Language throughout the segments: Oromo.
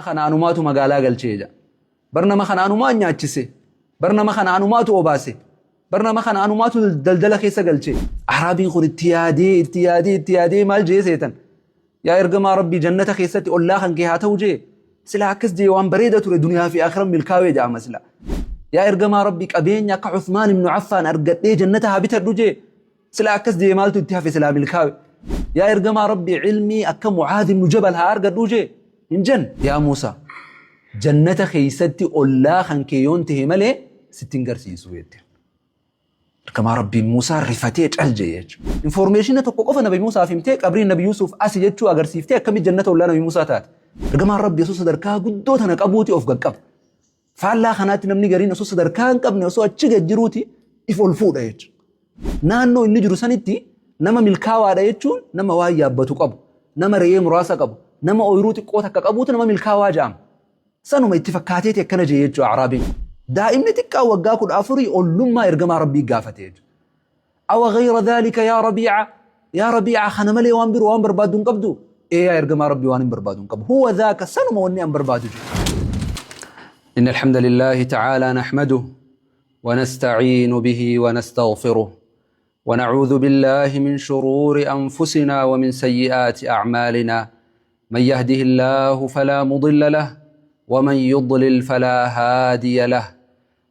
Kana anumaatu magaalaa galchee jedha. Bar nama kana anumaan nyaachise. Bar nama kana anumaatu obaase. Bar nama kana anumaatu daldala keessa galche. Araabiin kun itti yaadee itti yaadee itti yaadee maal jee seetan? Yaa ergamaa Rabbii, jannata keessatti ollaa kan kee haa ta'u jee. Silaa akkas jee waan bareeda ture, duniyaa fi akhiran milkaawee jedhama sila. Yaa ergamaa Rabbii, qabeenya akka Uthmaan ibn Affaan argadhee jannata haa bitadhu jee. Silaa akkas jee maaltu itti hafe, silaa milkaawe. Yaa ergamaa Rabbii, ilmii akka Mucaad ibn Jabal haa argadhu jee. Hin jenne. Yaa Muusaa, jannata keessatti ollaa kan kee yoon ta'e malee sitti hin garsiisu jette. Ergamaa Rabbii Muusaa rifatee cal jee jechuudha. Informeeshina tokko qofa Nabi Muusaaf himtee, qabriin Nabi Yuusuf asi jechuu agarsiiftee, akkamitti jannata ollaa Nabi Muusaa taate? Ergamaan Rabbii osoo sadarkaa guddoo tana qabuuti of qaqqaba. Faallaa kanaatti namni gariin osoo sadarkaa hin qabne, osoo achi gad jiruuti if ol fuudha jechuudha. Naannoo inni jiru sanitti nama milkaawaadha jechuun nama waan yaabbatu qabu, nama re'ee muraasa qabu, nama ooyiruu xiqqoo takka qabuutu nama milkaawaa jedhama. Sanuma itti fakkaateeti akkana jee jechuudha Araabiin. Daa'imni xiqqaa waggaa 14 ollummaa ergamaa Rabbii gaafate jechuudha. Awa ghayra dhaalika yaa Rabiica? Yaa Rabiica, kana malee waan biroo waan barbaaddu hin qabdu? Ee yaa ergamaa Rabbii, waan hin barbaadu hin qabu. Huwa dhaaka, sanuma wanni an barbaadu jedhe. إن الحمد لله تعالى نحمده ونستعين به ونستغفره، ونعوذ بالله من شرور أنفسنا ومن سيئات أعمالنا. من يهده الله فلا مضل له، ومن يضلل فلا هادي له.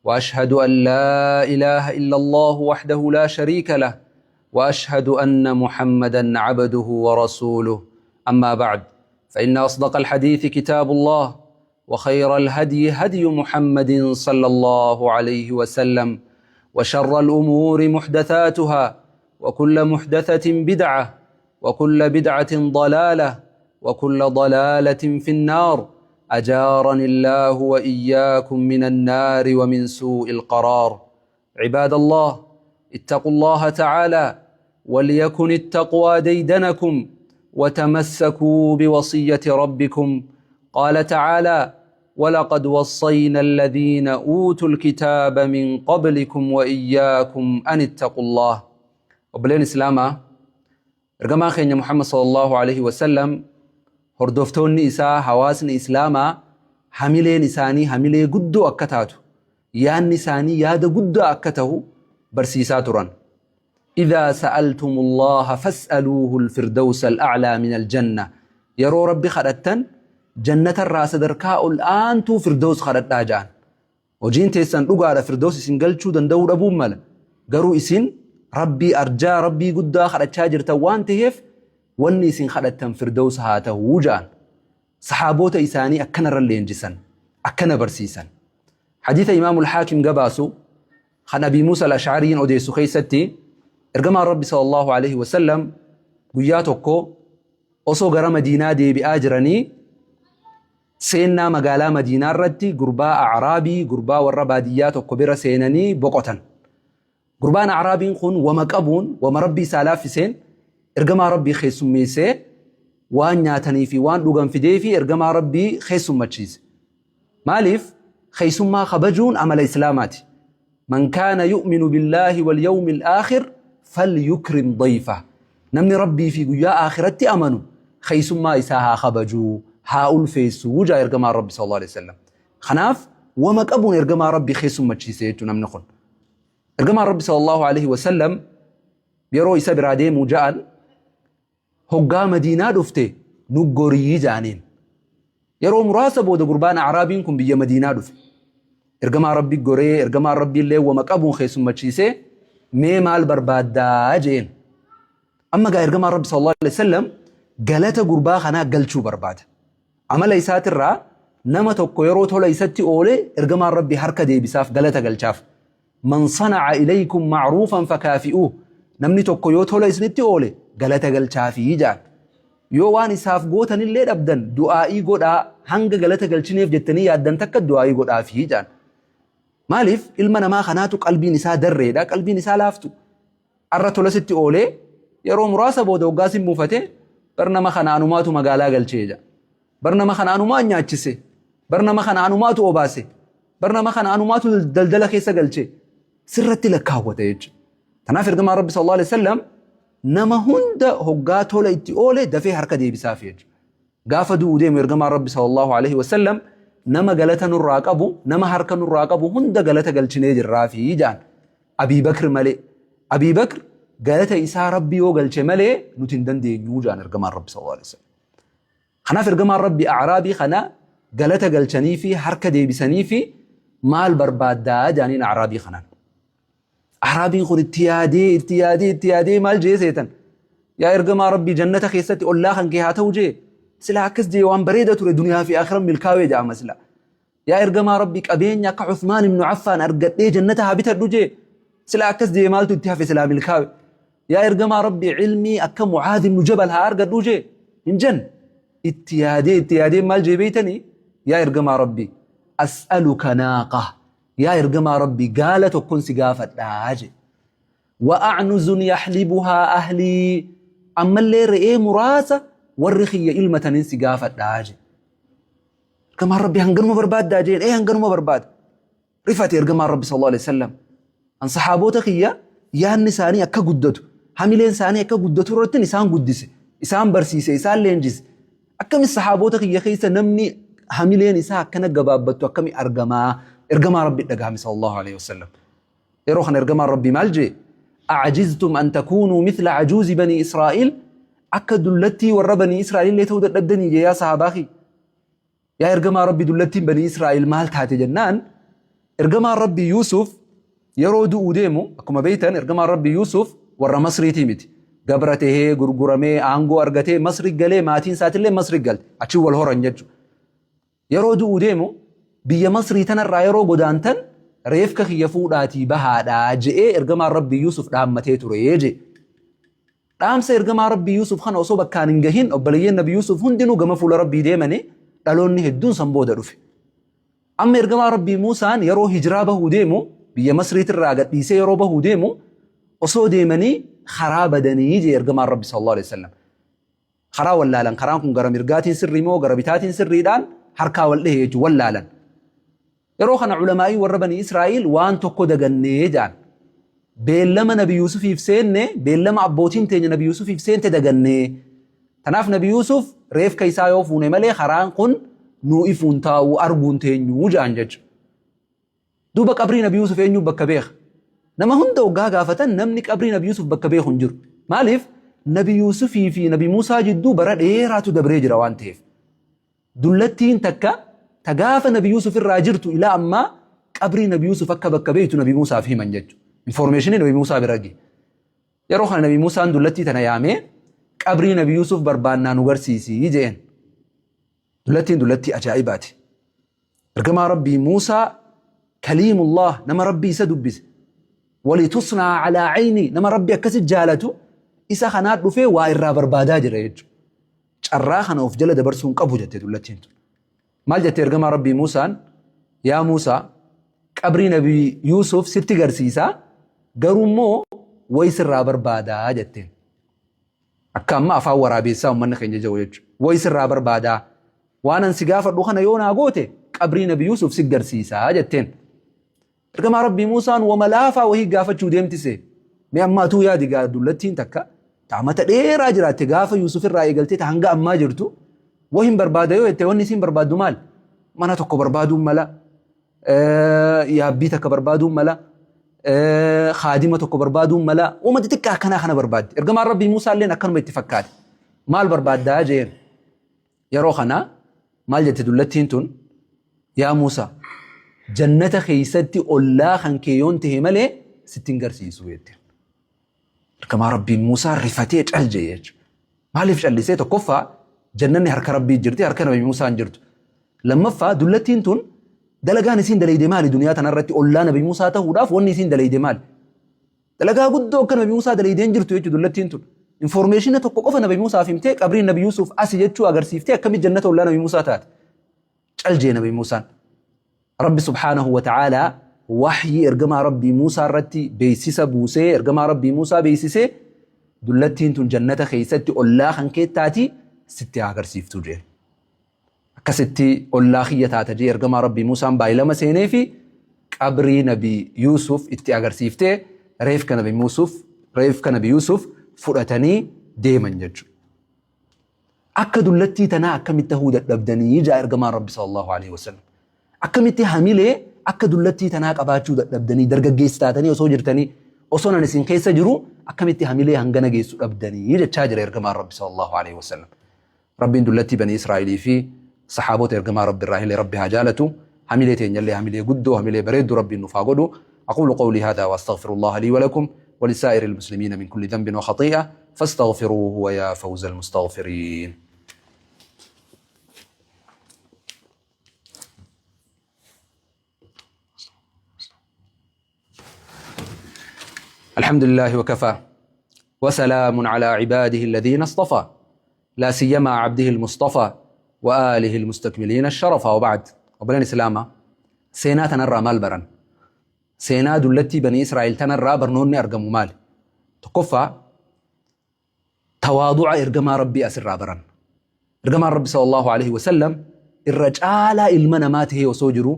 واشهد ان لا اله الا الله وحده لا شريك له، واشهد ان محمدا عبده ورسوله. اما بعد، فان اصدق الحديث كتاب الله، وخير الهدي هدي محمد صلى الله عليه وسلم، وشر الامور محدثاتها، وكل محدثه بدعه، وكل بدعه ضلاله، وكل ضلاله في النار. اجارني الله واياكم من النار ومن سوء القرار. عباد الله، اتقوا الله تعالى، وليكن التقوى ديدنكم، وتمسكوا بوصيه ربكم. قال تعالى: ولقد وصينا الذين اوتوا الكتاب من قبلكم واياكم ان اتقوا الله. Obboleen Islaamaa, ergamaa keenya Muhammad sallallahu alaihi wasallam, hordoftoonni isaa, hawaasni Islaamaa hamileen isaanii hamilee guddoo akka taatu, yaadni isaanii yaada guddaa akka ta'u barsiisaa turan. إذا سألتم الله فاسألوه الفردوس الأعلى من الجنة. Yeroo Rabbi kadhattan jannata irraa sadarkaa ol aantuu Firdaus kadhadhaa ja'an. Hojiin teessan dhugaadha Firdaus isin galchuu danda'uu dhabuun mala. Garuu isin Rabbii arjaa, Rabbii guddaa kadhachaa jirtan waan ta'eef, wanni isin kadhattan Firdaus haa ta'uu ja'an. Saxaaboota isaanii akkanarra leenjisan, akkana barsiisan. Hadiisa Imaamul Haakim gabaasu kan Abii Muusa al-Ash'ariin odeessu keessatti, ergamaan Rabbi sallallahu alaihi wasallam guyyaa tokko osoo gara Madiinaa deebi'aa jiranii, seennaa magaalaa Madiinaa irratti gurbaa Acraabii, gurbaa warra baadiyyaa tokko bira seenanii boqotan. Gurbaan Acraabiin kun wama qabuun, wama Rabbii isaa laaffiseen ergamaa Rabbii keessummeessee, waan nyaatanii fi waan dhugan fidee fi ergamaa Rabbii keessummachiise. Maaliif? Keessummaa kabajuun amala Islaamaati. Man kaana yu'minu billaahi wal yawmil aakhir falyukrim dayfah. Namni Rabbii fi guyyaa aakhiratti amanu keessummaa isaa haa kabajuu, haa ulfeessu jaa ergamaan Rabbi sallallahu alaihi wasallam. Kanaaf wama qabuun ergamaa Rabbii keessummachiise jechuun namni kun. Ergamaan Rabbi sallallahu alaihi wasallam yeroo isa biraa deemuu ja'an, hoggaa Madiinaa dhufte nu gorii ja'aniin. Yeroo muraasa booda gurbaan Acraabiin kun biyya Madiinaa dhufe. Ergamaa Rabbi goree, ergamaan Rabbi illee wama qabuun keessummachiisee, mee maal barbaaddaa jeen. Amma gaa ergamaan Rabbi sallallahu alaihi wasallam galata gurbaa kanaa galchuu barbaada. Amala isaatirraa nama tokko yeroo tola isatti oole ergamaan Rabbi harka deebisaaf, galata galchaaf. Man sana'a ilaykum ma'ruufan fakaafi'uuh. Namni tokko yoo tola isinitti oole galata galchaafii jaan. Yoo waan isaaf gootanillee dhabdan, du'aa'ii godhaa, hanga galata galchineef jettanii yaaddan takka du'aa'ii godhaafii jaan. Maaliif? Ilma namaa kanaatu qalbiin isaa darreedha, qalbiin isaa laaftu. Arra tola sitti oolee yeroo muraasa booda hoggaa sin muufate, bar nama kana anumaatu magaalaa galchee jedha. Bar nama kana anumaan nyaachise. Bar nama kana anumaatu obaase. Bar nama kana anumaatu daldala keessa galche. Sirratti lakkaawwata jechuudha. Kanaaf ergamaan Rabbi sallallahu alaihi wasallam nama hunda hoggaa tola itti oole dafee harka deebisaaf jechuudha. Gaafa du'uu deemu ergamaan Rabbi sallallahu alaihi wasallam nama galata nurraa qabu, nama harka nurraa qabu hunda galata galchinee jirraafi ja'an. Abii Bakr malee. Abii Bakr galata isaa Rabbi yoo galche malee nuti hin dandeenyu ja'an ergamaan Rabbi sallallahu alaihi wasallam. Kanaaf ergamaan Rabbi A'raabii kana galata galchanii fi harka deebisanii fi maal barbaaddaa ja'aniin A'raabii kanaan. Araabiin kun itti yaadee itti yaadee itti yaadee maal jee seetan? Yaa ergamaa Rabbii jannata keessatti ollaa kan kee haa ta'u jee. Silaa akkas jee waan bareeda ture duniyaa fi akhiran milkaawee jedhama sila. Yaa ergamaa Rabbii qabeenya akka Uthmaan ibn Affaan argadhee jannata haa bitadhu jee. Silaa akkas jee maaltu itti hafe silaa milkaawe. Yaa ergamaa Rabbii ilmii akka Mucaadh ibn Jabal haa argadhu jee. Hin jenne. Itti yaadee itti yaadee maal jee beeytanii? Yaa ergamaa Rabbii as'aluka naaqa. Yaa ergamaa Rabbii gaala tokkon si gaafadha jedhe. Wa a'nuzun yaxlibuhaa ahlii ammallee re'ee muraasa warri kiyya ilmatanin si gaafadha jedhe. Ergamaan Rabbii hanganuma barbaaddaa jeen ee hanganuma barbaada. Rifate ergamaan Rabbi sallallahu alaihi wasallam. An saxaaboota kiyya yaadni isaanii akka guddatu hamileen isaanii akka guddatu irrattin isaan guddise isaan barsiise isaan leenjise. Akkami saxaaboota kiyya keessa namni hamileen isaa akkana gabaabbattu akkami argamaa ergamaa Rabbi dhagahame sallallahu alaihi wasallam. Yeroo kana ergamaan Rabbi maal jee? A'ajiztum an takuunuu mithla ajuuzi banii Israa'iil akka dullattii warra banii Israa'iil illee ta'uu dadhabdanii jee yaa sahaabaa kiyya. Yaa ergamaa Rabbi dullattiin banii Israa'el maal taate jennaan ergamaan Rabbi Yuusuf yeroo du'uu deemu akkuma beektan ergamaan Rabbi Yuusuf warra Masriitii miti. Gabra tahee gurguramee aangoo argatee Masri galee maatiin isaatillee Masri galte achi wal horan jechuudha. Yeroo du'uu deemu biyya Masrii tanarraa yeroo godaantan reefka kiyya fuudhaatii bahaadhaa je'ee ergamaan Rabbi Yuusuf dhaammatee ture jee. Dhaamsa ergamaa Rabbii Yuusuf kana osoo bakkaan hin gahin obboleeyyan Nabi Yuusuf hundinuu gama fuula Rabbii deemanii dhaloonni hedduun san booda dhufe. Amma ergamaa Rabbii Muusaan yeroo hijiraa bahuu deemu biyya Masriitirraa gadhiisee yeroo bahuu deemu osoo deemanii karaa badanii jee ergamaan Rabbi sallallahu alaihi wasallam. Karaa wallaalan karaan kun gara mirgaatiin sirrii moo gara bitaatiin sirriidhaan harkaa wal dhahe jechuun wallaalan. Yeroo kana ulamaa'ii warra banii Israa'iil waan tokko dagannee jedhan. Beellama Nabi Yuusufiif seenne, beellama abbootiin teenya Nabi Yuusufiif seente dagannee. Tanaaf Nabi Yuusuf reefka isaa yoo fuune malee karaan kun nuu ifuun taa'u arguun teenyu jedhan jechuudha. Duuba qabrii Nabi Yuusuf eenyuun bakka beeka? Nama hunda hoggaa gaafatan namni qabrii Nabi Yuusuf bakka beeku hin jiru. Maaliif? Nabi Yuusufii fi Nabi Muusaa jidduu bara dheeraatu dabree jira waan ta'eef. Dullattiin takka ta gaafa Nabi Yuusuf irraa jirtu ilaa ammaa qabrii Nabi Yuusuf akka bakka beektu Nabi Muusaaf himan jechuudha. Informeeshinii Nabi Muusaa bira gahe. Yeroo kana Nabi Muusaan dullattii tana yaamee qabrii Nabi Yuusuf barbaannaa nu garsiisi jeen. Dullattiin dullattii ajaa'ibaati. Ergamaa Rabbii Muusaa kaliimullah nama Rabbii isa dubbise. Walitusnaa alaa ayni nama Rabbi akkasi jaalatu isa kanaa dhufee waa irraa barbaadaa jira jechuudha. Carraa kana of jala dabarsuu hin qabu jette dullattiin tun. Maal jette ergamaa Rabbii Muusaan? Yaa Muusaa qabrii Nabi Yuusuf sitti garsiisaa garuu immoo wayi sirraa barbaadaa jetteen. Akka amma afaan waraabeessaa uummanni keenya jiru jechuudha. Wayi sirraa barbaadaa. Waan an si gaafadhu kana yoo naa goote qabrii Nabi Yuusuf si garsiisaa jetteen. Ergamaa Rabbii Muusaan wama laafaa wahii gaafachuu deemtise. Mee amma atuu yaadi gaa dullattiin takka ta amata dheeraa jiraatte gaafa Yuusuf irraa eegaltee ta hanga ammaa jirtu wahin barbaada yoo jette wanni isiin barbaaddu maal? Mana tokko barbaaduun mala, yaabbii takka barbaaduun mala, kaadima tokko barbaaduun mala, wama xixiqqaa akkanaa kana barbaaddi. Ergamaan Rabbii Muusaa illeen akkanuma itti fakkaate. Maal barbaaddaa jeen? Yeroo kana maal jette dullattiin tun? Yaa Muusaa, jannata keessatti ollaa kan kee yoon ta'e malee sitti hin garsiisu jette. Ergamaa Rabbii Muusaa rifatee cal jedhe jechuudha. Maaliif callisee? Tokkoffaa jannanni harka Rabbii jirti, harka Nabi Muusaa hin jirtu. Lammaffaa dullattiin tun dalagaan isiin dalayde maali duniyaa tanarratti ollaa Nabi Muusaa ta'uudhaaf wanni isiin dalayde maali? Dalagaa guddoo akka Nabi Muusaa dalaydee hin jirtu jechuudha dullattiin tun. Informeeshina tokko qofa Nabi Muusaaf himtee qabriin Nabi Yuusuf asi jechuu agarsiiftee akkamitti jannata ollaa Nabi Muusaa taate. Cal jee Nabi Muusaan. Rabbi subhaanahu wa ta'aalaa waxyii ergamaa Rabbii Muusaa irratti beeksisa buusee ergamaa Rabbii Muusaa beeksisee dullattiin tun jannata keessatti ollaa kan kee taati sitti haa agarsiiftu jeen. Akkasitti ollaa kiyya taata jee ergamaa Rabbii Muusaan baay'ilama seenee fi qabrii Nabi Yuusuf itti agarsiiftee reefka Nabi Yuusuf reefka Nabi Yuusuf fudhatanii deeman jechuudha. Akka dullattii tanaa akkamitti tahuu dadhabdanii jaa ergamaan Rabbi sallallahu alaihi wasallam. Akkamitti hamilee akka dullattii tanaa qabaachuu dadhabdanii dargaggeessi taatanii osoo jirtanii osoo nan isin keessa jiru akkamitti hamilee hangana geessu dhabdanii jechaa jira ergamaan Rabbi sallallahu alaihi wasallam. Rabbiin dullattii banii Israa'ilii fi saxaabota ergamaa Rabbi irraa illee Rabbi haa jaalatu. Hamilee teenyallee hamilee guddoo hamilee bareeddu Rabbiin nuuf haa godhu. أقول قولي هذا وأستغفر الله لي ولكم ولسائر المسلمين من كل ذنب وخطيئة فاستغفروه ويا فوز المستغفرين. الحمد لله وكفى وسلام على عباده الذين اصطفى لا سيما عبده المصطفى وآله المستكملين الشرف وبعد. وبلان سلامة سينات نرى مال برن seenaa dullattii banii Israa'el tanarraa barnoonni argamu maali? Tokkoffaa tawaadu'a ergamaa Rabbii asirraa baran. Ergamaan Rabbi sallallahu alaihi wasallam irra caalaa ilma namaa tahee osoo jiru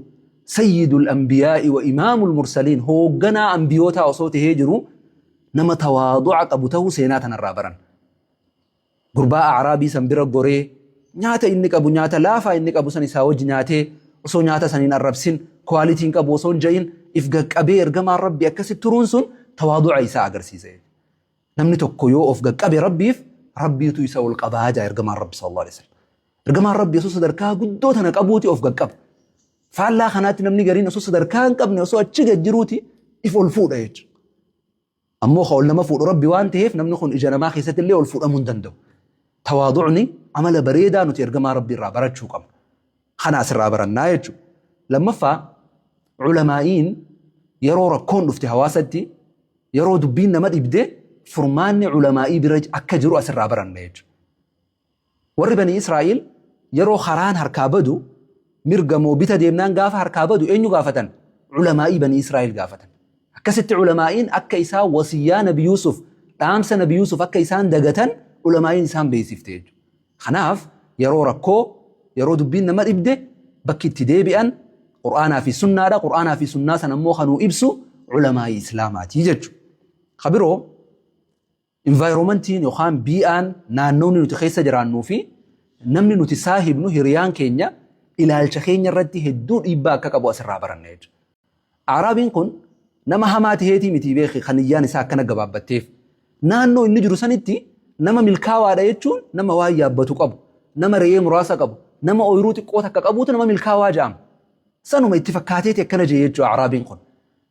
sayyidul anbiyaa'i wa imaamul mursaliin hoogganaa ambiyootaa osoo tahee jiru nama tawaadu'a qabu tahuu seenaa tanarraa baran. Gurbaa A'raabii san bira goree nyaata inni qabu nyaata laafaa inni qabu san isaa wajji nyaatee osoo nyaata san hin arrabsin quality hin qabu osoo hin ja'in if gaqqabee ergamaan Rabbi akkasi turuun sun tawaadu'a isaa agarsiisa. Namni tokko yoo of gaqqabe Rabbiif Rabbiitu isa ol qabaa jaa ergamaan Rabbi sallallahu alaihi wasallam. Ergamaan Rabbi osoo sadarkaa guddoo tana qabuuti of gaqqaba. Faallaa kanaatti namni gariin osoo sadarkaa hin qabne osoo achi gad jiruuti if ol fuudha jechuudha. Ammoo ka ol nama fuudhu Rabbi waan ta'eef namni kun ija namaa keessatti illee ol fuudhamuu hin danda'u. Tawaadu'ni amala bareedaa nuti ergamaa Rabbii irraa barachuu qabna. Kana asirraa barannaa jechuudha. Lammaffaa ulamaa'iin yeroo rakkoon dhufte hawaasatti yeroo dubbiin nama dhibde furmaanni ulamaa'ii bira akka jiru asirraa baranna jechuudha. Warri Banii Israa'iil yeroo karaan harkaa badu mirga moo bita deemnaan gaafa harkaa badu eenyu gaafatan? Ulamaa'ii Banii Israa'iil gaafatan. Akkasitti ulamaa'iin akka isaan wasiyyaa Nabi Yuusuf dhaamsa Nabi Yuusuf akka isaan dagatan ulamaa'iin isaan beeksifte jechuudha. Kanaaf yeroo rakkoo yeroo dubbiin nama dhibde bakki itti deebi'an Qur'aanaa fi sunnaadha. Qur'aanaa fi sunnaa sana immoo kanuu ibsu ulamaa'ii Islaamaati jechuudha. Ka biroo Environmentiin yookaan bii'aan naannoonni nuti keessa jiraannuu fi namni nuti saahibnu hiriyaan keenya ilaalcha keenya irratti hedduu dhiibbaa akka qabu asirraa baranna jechuudha. Aaraabiin kun nama hamaa taheetii miti beeki kan niyyaan isaa akkana gabaabbatteef. Naannoo inni jiru sanitti nama milkaawaadha jechuun nama waan yaabbatu qabu, nama re'ee muraasa qabu, nama ooyiruu xiqqoo takka qabuutu nama milkaawaa jedhama. Sanuma itti fakkaateeti akkana jee jechuudha Aaraabiin kun.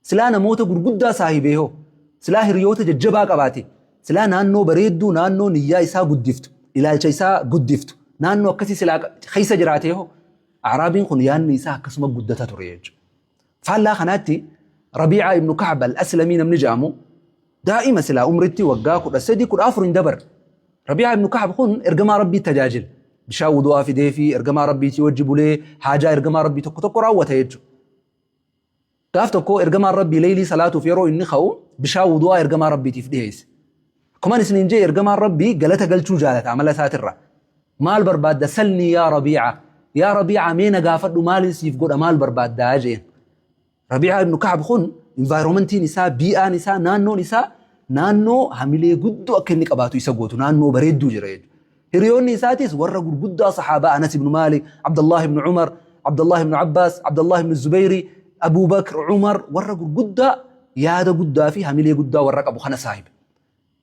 Silaa namoota gurguddaa saahibee hoo? Silaa hiriyoota jajjabaa qabaate? Silaa naannoo bareedduu naannoo niyyaa isaa guddiftu, ilaalcha isaa guddiftu, naannoo akkasii silaa keessa jiraatee hoo? A'raabiin kun yaadni isaa akkasuma guddata ture jechuudha. Faallaa kanaatti Rabiicaa ibnu Kacb al-Aslamii namni jedhamu daa'ima silaa umritti waggaa 13 14 hin dabarre. Rabiicaa ibnu Kacb kun ergamaa Rabbii tajaajila. Bishaan wudu'aa fidee fi ergamaa Rabbiitii wajji bulee haajaa ergamaa Rabbii tokko tokko raawwata jechuudha. Gaaf tokko ergamaan Rabbii leeylii salaatuuf yeroo inni ka'u bishaan wudu'aa ergamaa Rabbiitiif dhiheesse. Akkuman isiniin jee ergamaan Rabbii galata galchuu jaalata amala isaatirra. Maal barbaadda salnii yaa Rabiica yaa Rabiica mee na gaafadhu maaliin siif godha maal barbaaddaa jeen. Rabiica ibnu Kacb kun environmentiin isaa bii'aan isaa naannoon isaa naannoo hamilee guddoo akka inni qabaatu isa gootu naannoo bareedduu jira jechuudha. Hiriyoonni isaatis warra gurguddaa sahaabaa Anas ibn Maalik, Abdullah ibn Umar, Abdullah ibn Abbas, Abdullah ibn Zubayri, Abu Bakr, Umar warra gurguddaa yaada guddaa fi hamilee guddaa warra qabu kana saahiba.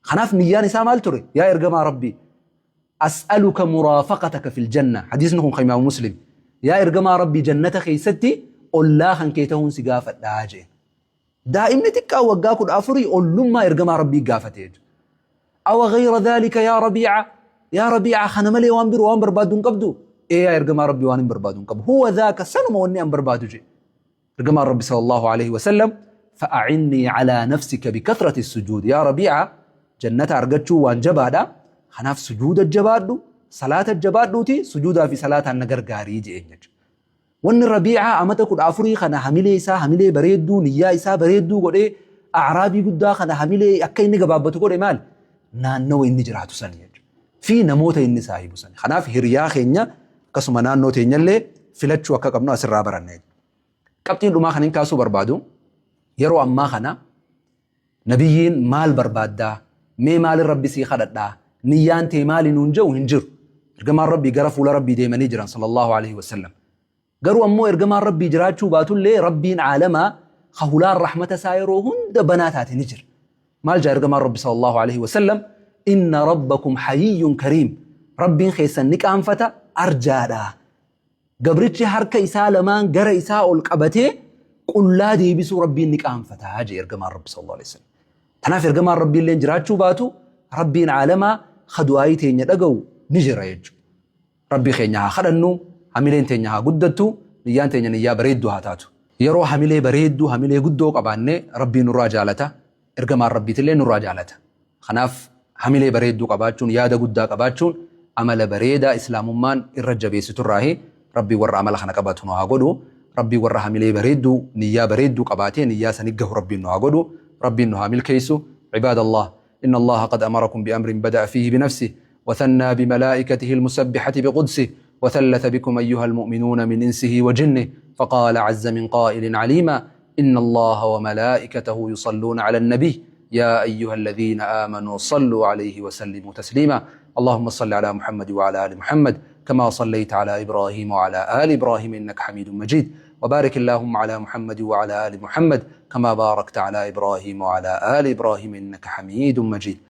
Kanaaf niyyaan isaa maal ture? Yaa ergamaa Rabbii, as'aluka muraafaqataka fil janna. Hadiisni kun kan Imaamu Muslim. Yaa ergamaa Rabbii jannata keessatti ollaa kan kee ta'uun si gaafadhaa jeen. Daa'imni xiqqaan waggaa 14 ollummaa ergamaa Rabbii gaafate jechuudha. Awa ghayra dhaalika yaa Rabiica yaa Rabiica kana malee waan biroo waan barbaaddu hin qabdu? Ee yaa ergamaa Rabbii waan hin barbaadu hin qabu. Huwa dhaaka sanuma wanni an barbaadu jedhe. Ergamaan Rabbi sallallahu alaihi wasallam fa'a'innii alaa nafsika bikathrati sujuud yaa Rabiica jannata argachuu waan jabaadha. Kanaaf sujuuda jabaadhu salaata jabaadhuuti sujuudaa fi salaataan na gargaarii jedheen jechuudha. Wanni Rabiicaa amata 14 kana hamilee isaa hamilee bareedduu niyyaa isaa bareedduu godhee A'raabii guddaa kana hamilee akka inni gabaabbatu godhe maali? Naannawa inni jiraatu sani jechuudha. Fi namoota inni saahibu sani. Kanaaf hiriyaa keenya akkasuma naannoo teenyallee filachuu akka qabnu asirraa baranne. Qabxiin dhumaa kan hin kaasuu barbaadu yeroo ammaa kana Nabiyyiin maal barbaaddaa? Mee maalin Rabbi sii kadhadhaa? Niyyaan tee maali nuun je'u hin jiru. Ergamaan Rabbii gara fuula Rabbii deemanii jiran sallallahu alaihi wasallam. Garuu ammoo ergamaan Rabbii jiraachuu baatullee Rabbiin aalamaa ka hulaan rahmata isaa yeroo hunda banaa taate ni jira. Maal jaa ergamaan Rabbi sallallahu alaihi wasallam? Inna rabbakum hayiyyun kariim. Rabbiin keessan ni qaanfata, arjaadha. Gabrichi harka isaa lamaan gara isaa ol qabatee qullaa deebisuu Rabbiin ni qaanfata jee ergamaan Rabbi sallallahu alaihi wasallam. Tanaaf ergamaan Rabbii illee jiraachuu baatu Rabbiin aalamaa ka du'aayii teenya dhaga'u ni jira jechuudha. Rabbii keenya haa kadhannu, hamileen teenya haa guddattu, niyyaan teenya niyyaa bareedduu haa taatu. Yeroo hamilee bareedduu, hamilee guddoo qabaanne Rabbiin nurraa jaalata, ergamaan Rabbiitillee nurraa jaalata. Kanaaf hamilee bareedduu qabaachuun, yaada guddaa qabaachuun amala bareedaa Islaamummaan irra jabeessiturraahi. Rabbiin warra amala kana qabatu nu haa godhu. Rabbiin warra hamilee bareedduu, niyyaa bareedduu qabaatee niyyaa sani gahu Rabbiin nu haa godhu. Rabbiin nu haa milkeessu. Cibaadallah. إن الله قد أمركم بأمر بدأ فيه بنفسه وثنى بملائكته المسبحة بقدسه وثلث بكم أيها المؤمنون من إنسه وجنه، فقال عز من قائل عليما: إن الله وملائكته يصلون على النبي يا أيها الذين آمنوا صلوا عليه وسلموا تسليما. اللهم صل على محمد وعلى آل محمد كما صليت على إبراهيم وعلى آل إبراهيم إنك حميد مجيد، وبارك اللهم على محمد وعلى آل محمد كما باركت على إبراهيم وعلى آل إبراهيم إنك حميد مجيد.